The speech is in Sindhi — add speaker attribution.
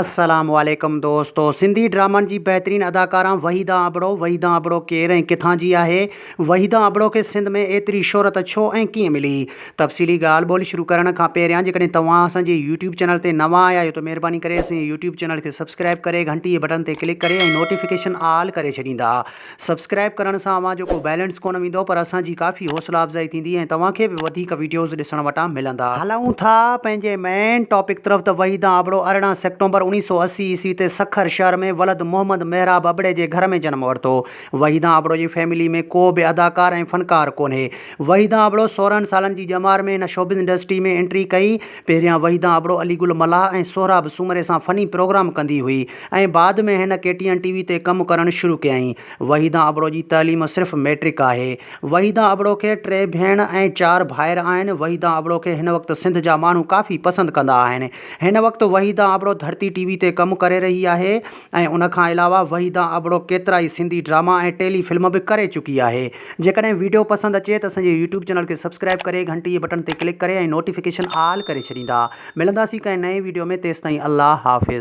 Speaker 1: السلام عليڪم دوستو سنڌي ڊرامن جي بهترين اداڪارا وحيده ابڙو وحيده ابڙو ڪير ۽ ڪٿان جي آهي وحيده ابڙو کي سنڌ ۾ ايتري شهرت ڇو ۽ ڪيئن ملي تفصيلي ڳالهه ٻولهه شروع ڪرڻ کان پهريان جيڪڏهن توهان اسان جي يوٽيوب چينل تي نوان آيا آهيو ته مهرباني ڪري اسان جي يوٽيوب چينل کي سبسڪرائب ڪري گهنٽي جي بٽڻ تي ڪلڪ ڪري ۽ نوٽيفڪيشن آل ڪري ڇڏيندا سبسڪرائب ڪرڻ سان اوهان جو ڪو بيلنس ڪونه ويندو پر اسان جي ڪافي حوصلا افزائي ٿيندي ۽ توهان کي به وڌيڪ وڊيوز ڏسڻ وٽان ملندا. هلون ٿا پنهنجي مين ٽاپڪ طرف ته وحيده ابڙو 18 سيپٽمبر 1980 عيسوي تي سکر شهر ۾ ولد محمد محراب ابڙي جي گهر ۾ جنم ورتو. وحيده ابڙو جي فيملي ۾ ڪو به اداڪار ۽ فنڪار ڪونهي. وحيده ابڙو 16 سالن جي ڄمار ۾ هن شوبز انڊسٽري ۾ انٽري ڪئي. پهريان وحيده ابڙو علي گل ملاح ۽ سهراب سومري سان فني پروگرام ڪندي هئي. ۽ بعد ۾ هن ڪي ٽي اين ٽي وي تي ڪم ڪرڻ شروع ڪيائين. وحيده ابڙو جي تعليم صرف ميٽرڪ آهي. وحيده ابڙو کي ٽي ڀيڻ ۽ چار ڀائر آهن. وحيده ابڙو کي هن وقت سنڌ جا ماڻهو ڪافي پسند ڪندا آهن. هن وقت وحيده ابڙو ڌرتي ٽي وي تي ڪم ڪري رهي آهي ۽ ان کان علاوه وحيده ابڙو ڪيترائي سنڌي ڊراما ۽ ٽيلي فلم به ڪري چڪي آهي. جيڪڏهن ويڊيو پسند اچي ته اسان جي يوٽيوب چينل کي سبسڪرائب ڪري گهنٽي جي بٽڻ تي ڪلڪ ڪري ۽ نوٽيفڪيشن آل ڪري ڇڏيندا. ملنداسين ڪنهن نئين ويڊيو ۾ تيستائين الله حافظ.